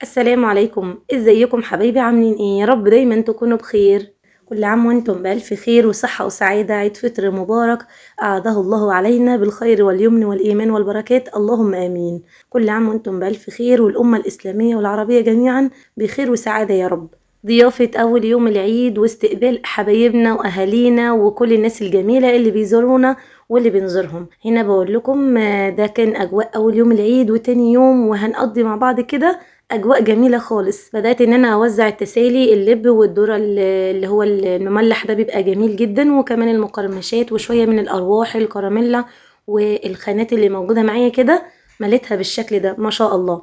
السلام عليكم، ازيكم حبايبي؟ عاملين ايه؟ يا رب دايما تكونوا بخير. كل عام وانتم بألف خير وصحة وسعادة. عيد فطر مبارك أعاده الله علينا بالخير واليمن والإيمان والبركات، اللهم آمين. كل عام وانتم بألف خير، والأمة الإسلامية والعربية جميعا بخير وسعادة يا رب. ضيافة أول يوم العيد واستقبال حبايبنا وأهالينا وكل الناس الجميلة اللي بيزورونا واللي بنزورهم. هنا بقول لكم ده كان أجواء أول يوم العيد وتاني يوم، وهنقضي مع بعض كده أجواء جميلة خالص. بدأت إن أنا أوزع التسالي، اللب والذرة اللي هو المملح ده بيبقى جميل جدا، وكمان المقرمشات وشوية من الأرواح الكراميلا والخانات اللي موجودة معايا كده مليتها بالشكل ده ما شاء الله.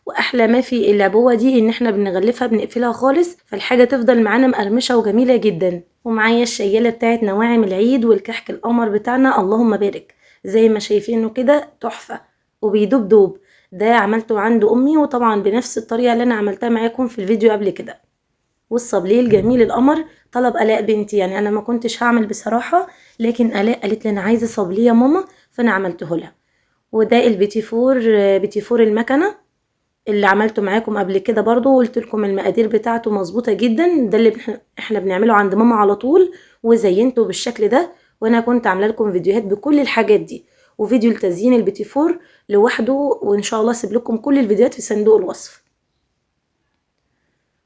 وأحلى ما في العبوة دي إن إحنا بنغلفها بنقفلها خالص، فالحاجة تفضل معانا مقرمشة وجميلة جدا. ومعايا الشيالة بتاعت نواعم العيد والكحك القمر بتاعنا، اللهم بارك، زي ما شايفينه كده تحفة وبيدوب دوب. ده عملته عند أمي، وطبعا بنفس الطريقة اللي أنا عملتها معاكم في الفيديو قبل كده. والصبليه الجميل القمر طلب آلاء بنتي، يعني أنا ما كنتش هعمل بصراحة، لكن آلاء قالت لي أنا عايزة صبليه يا ماما، فأنا عملته لها. وده البيتيفور، بيتيفور المكنة اللي عملته معاكم قبل كده برضو، وقلت لكم المقادير بتاعته مظبوطة جدا. ده اللي احنا بنعمله عند ماما على طول، وزينته بالشكل ده. وانا كنت عامله لكم فيديوهات بكل الحاجات دي، وفيديو لتزيين البيتيفور لوحده، وان شاء الله اسيب لكم كل الفيديوهات في صندوق الوصف.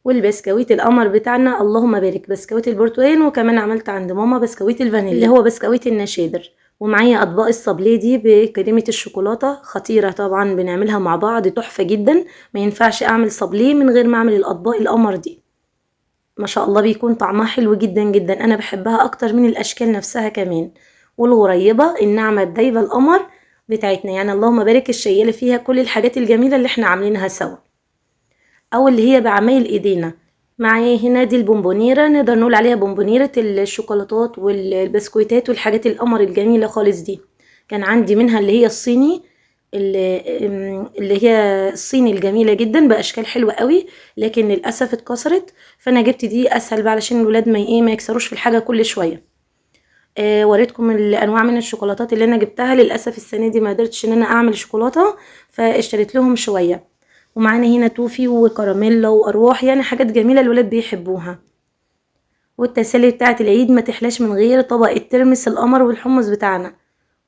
والبسكويت القمر بتاعنا اللهم بارك، بسكويت البرتقال، وكمان عملت عند ماما بسكويت الفانيليا اللي هو بسكويت النشادر. ومعايا اطباق الصابليه دي بكريمه الشوكولاتة خطيرة، طبعا بنعملها مع بعض تحفة جدا. ما ينفعش اعمل صابليه من غير ما اعمل الاطباق القمر دي، ما شاء الله بيكون طعمها حلو جدا جدا، انا بحبها اكتر من الاشكال نفسها كمان. والغريبة الناعمة الدايبه القمر بتاعتنا، يعني اللهم بارك، الشياله فيها كل الحاجات الجميلة اللي احنا عاملينها سوا، او اللي هي بعمايل ايدينا. معايا هنا دي البونبونيره، نقدر نقول عليها بونبونيره الشوكولاتات والبسكويتات والحاجات القمر الجميلة خالص دي. كان عندي منها اللي هي الصيني، اللي هي الصيني الجميلة جدا باشكال حلوة قوي، لكن للاسف اتكسرت، فانا جبت دي اسهل بقى علشان الولاد ما يكسروش في الحاجة كل شوية. وريتكم الانواع من الشوكولاتات اللي انا جبتها. للاسف السنة دي ما قدرتش ان انا اعمل شوكولاتة، فاشتريت لهم شوية. ومعانا هنا توفي وكراميلا وارواح، يعني حاجات جميلة الولاد بيحبوها. والتسالي بتاعه العيد ما تحلاش من غير طبق الترمس القمر والحمص بتاعنا،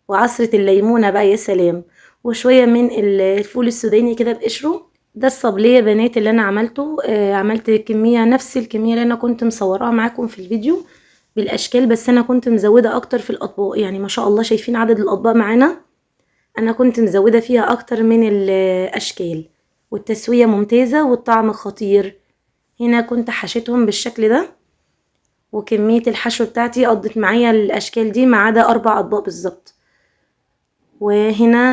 وعصره الليمونه بقى يا سلام، وشوية من الفول السوداني كده بقشره. ده الصبليه يا بنات اللي انا عملته. عملت كمية نفس الكمية اللي انا كنت مصوراها معاكم في الفيديو بالاشكال، بس انا كنت مزوده اكتر في الاطباق، يعني ما شاء الله شايفين عدد الاطباق معانا، انا كنت مزوده فيها اكتر من الاشكال. والتسويه ممتازة والطعم خطير. هنا كنت حشيتهم بالشكل ده، وكمية الحشو بتاعتي قضت معايا الاشكال دي ما عدا 4 اطباق بالظبط. وهنا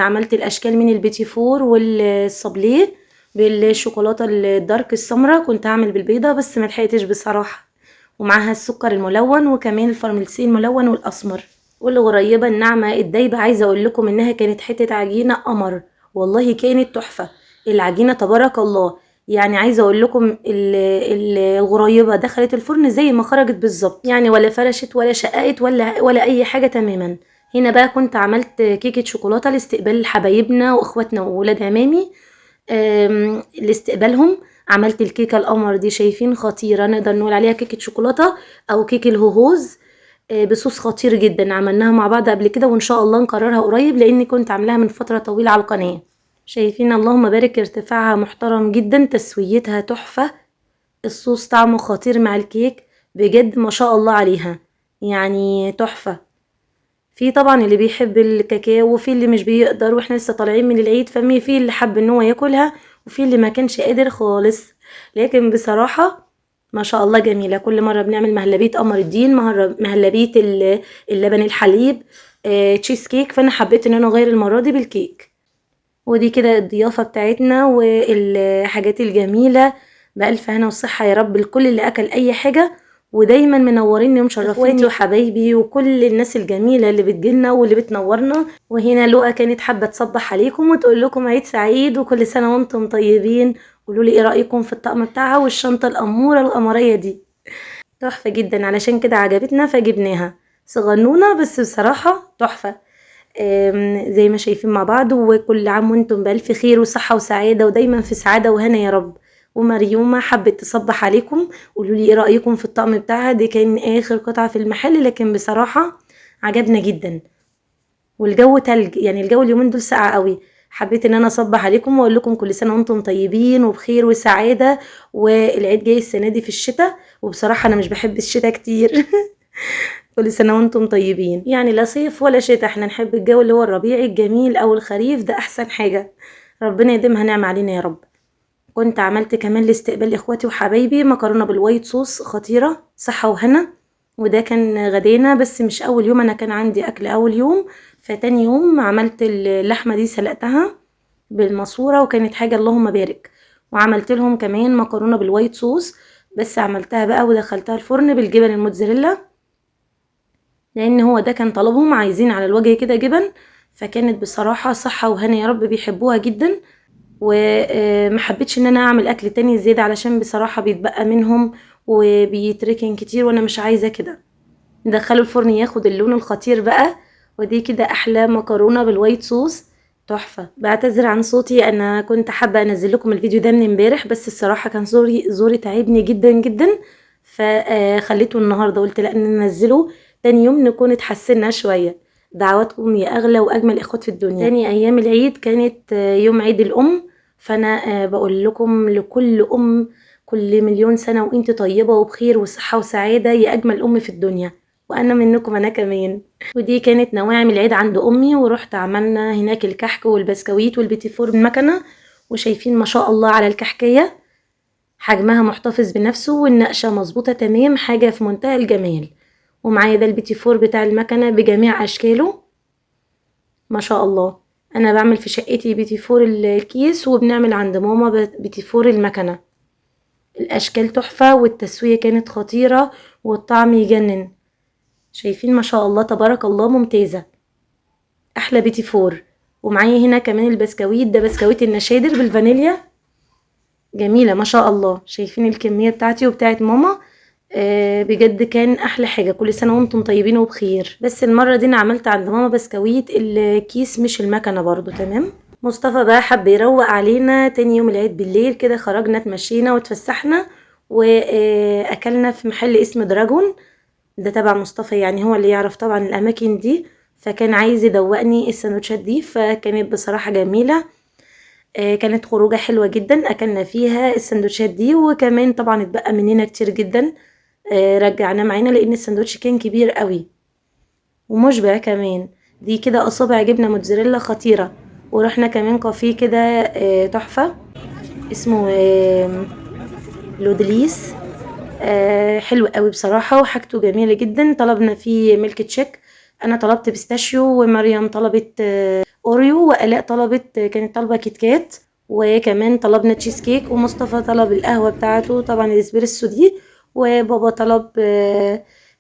عملت الاشكال من البيتيفور والصابليه بالشوكولاته ال dark السمراء، كنت هعمل بالبيضه بس ما لحقتش بصراحة، ومعاها السكر الملون وكمان الفرملسي الملون والاسمر. والغريبة الناعمة الدايبه، عايزه اقول لكم انها كانت حتة عجينه قمر، والله كانت تحفة العجينة تبارك الله. يعني عايزه اقول لكم الغريبة دخلت الفرن زي ما خرجت بالظبط، يعني ولا فرشت ولا شققت ولا اي حاجة تماما. هنا بقى كنت عملت كيكة شوكولاتة لاستقبال حبايبنا واخواتنا واولاد عمامي، لاستقبالهم. عملت الكيكه القمر دي، شايفين خطيرة، نقدر نقول عليها كيكة شوكولاتة او كيك الهوهوز، بصوص خطير جدا. عملناها مع بعض قبل كده وان شاء الله نكررها قريب، لان كنت عاملاها من فترة طويلة على القناة. شايفين اللهم بارك ارتفاعها محترم جدا، تسويتها تحفة، الصوص طعمه خطير مع الكيك بجد ما شاء الله عليها، يعني تحفة. في طبعا اللي بيحب الكاكاو وفي اللي مش بيقدر، واحنا لسه طالعين من العيد، فمي في اللي حب ان هو ياكلها وفي اللي ما كانش قادر خالص. لكن بصراحة ما شاء الله جميلة. كل مرة بنعمل مهلبية قمر الدين، مهلبية اللبن الحليب، تشيز كيك، فانا حبيت ان انا اغير المرة دي بالكيك. ودي كده الضيافة بتاعتنا والحاجات الجميلة. بألف هنا وصحة يا رب لكل اللي أكل أي حاجة، ودايما منوريني ومشرفيني اخواتي وحبايبي وكل الناس الجميلة اللي بتجيلنا واللي بتنورنا. وهنا لؤى كانت حابة تصبح عليكم وتقول لكم عيد سعيد وكل سنة وانتم طيبين. قولوا لي ايه رأيكم في الطقم بتاعها والشنطة الأمورة القمرية دي، تحفة جدا، علشان كده عجبتنا فجبناها. صغنونة بس بصراحة تحفة. زي ما شايفين مع بعض. وكل عام وانتم بألف خير وصحة وسعادة، ودايما في سعادة وهنا يا رب. ومريومة حبت تصبح عليكم، قولوا لي ايه رأيكم في الطقم بتاعها. دي كان اخر قطعة في المحل، لكن بصراحة عجبنا جدا. والجو تلج، يعني الجو اليومين دول ساقع قوي. حبيت ان انا اصبح عليكم واقول لكم كل سنة وانتم طيبين وبخير وسعادة. والعيد جاي السنة دي في الشتاء، وبصراحة انا مش بحب الشتاء كتير. كل سنة وانتم طيبين، يعني لا صيف ولا شتاء، احنا نحب الجو اللي هو الربيعي الجميل او الخريف، ده احسن حاجة. ربنا يديمها نعمة علينا يا رب. كنت عملت كمان لاستقبال اخواتي وحبايبي مكرونة بال white sauce خطيرة، صحة وهنا. وده كان غدينا، بس مش اول يوم، انا كان عندي اكل اول يوم، فتاني يوم عملت اللحمة دي سلقتها بالماسورة وكانت حاجة اللهم بارك. وعملت لهم كمان مكرونة بال white sauce، بس عملتها بقى ودخلتها الفرن بالجبن الموتزاريلا، لان هو ده كان طلبهم، عايزين على الوجه كده جبن. فكانت بصراحة صحة وهنا يا رب، بيحبوها جدا. وما حبيتش ان انا اعمل اكل تاني زيادة، علشان بصراحة بيتبقى منهم وبيتركن كتير، وانا مش عايزة كده. ندخله الفرن ياخد اللون الخطير بقى. ودي كده احلى مكرونة بال white sauce تحفة. بعتذر عن صوتي، انا كنت حابة انزل لكم الفيديو ده من امبارح، بس الصراحة كان زوري تعبني جدا جدا، فخليته النهاردة، قلت لا ننزله تاني يوم نكون اتحسنا شوية. دعواتكم يا اغلى واجمل اخوات في الدنيا. تاني ايام العيد كانت يوم عيد الام، فانا بقول لكم لكل ام كل مليون سنة وانت طيبة وبخير وصحة وسعادة يا اجمل ام في الدنيا، وانا منكم انا كمان. ودي كانت نواعم العيد عند امي، ورحت عملنا هناك الكحك والبسكويت والبيتي فور المكنه، وشايفين ما شاء الله على الكحكيه، حجمها محتفظ بنفسه والنقشه مظبوطة تمام، حاجة في منتهى الجمال. ومعايا ده البيتي فور بتاع المكنه بجميع اشكاله ما شاء الله. انا بعمل في شقتي بيتي فور الكيس، وبنعمل عند ماما بيتي فور المكنه. الاشكال تحفة والتسويه كانت خطيرة والطعم يجنن. شايفين ما شاء الله تبارك الله، ممتازة، احلى بيتي فور. ومعايا هنا كمان البسكويت، ده بسكويت النشادر بالفانيليا، جميلة ما شاء الله. شايفين الكمية بتاعتي وبتاعت ماما، بجد كان احلى حاجة. كل سنة وانتم طيبين وبخير. بس المرة دي انا عملت عند ماما بسكويت الكيس مش المكنه برضو، تمام. مصطفى بقى حب يروق علينا تاني يوم العيد بالليل كده، خرجنا اتمشينا واتفسحنا واكلنا في محل اسمه دراجون، ده تبع مصطفى، يعني هو اللي يعرف طبعا الاماكن دي، فكان عايز يدوقني السندوتشات دي، فكانت بصراحة جميلة. كانت خروجه حلوة جدا، اكلنا فيها السندوتشات دي، وكمان طبعا اتبقى مننا كتير جدا، رجعناه معانا لان السندوتش كان كبير قوي ومشبع كمان. دي كده اصابع جبنه موتزاريلا خطيرة. ورحنا كمان كافيه كده تحفة اسمه لودليس، حلو قوي بصراحة وحاجته جميلة جدا. طلبنا فيه ميلك تشيك، انا طلبت pistachio، ومريم طلبت اوريو، والاء طلبت كانت طالبه كيت كات، وكمان طلبنا تشيز كيك، ومصطفى طلب القهوة بتاعته طبعا الاسبريسو دي، وبابا طلب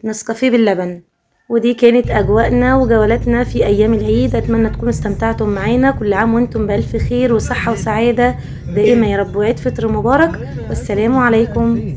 نسكافيه باللبن. ودي كانت اجواءنا وجولاتنا في ايام العيد. اتمنى تكونوا استمتعتم معانا. كل عام وانتم بالف خير وصحة وسعادة دائمة يا رب، وعيد فطر مبارك، والسلام عليكم.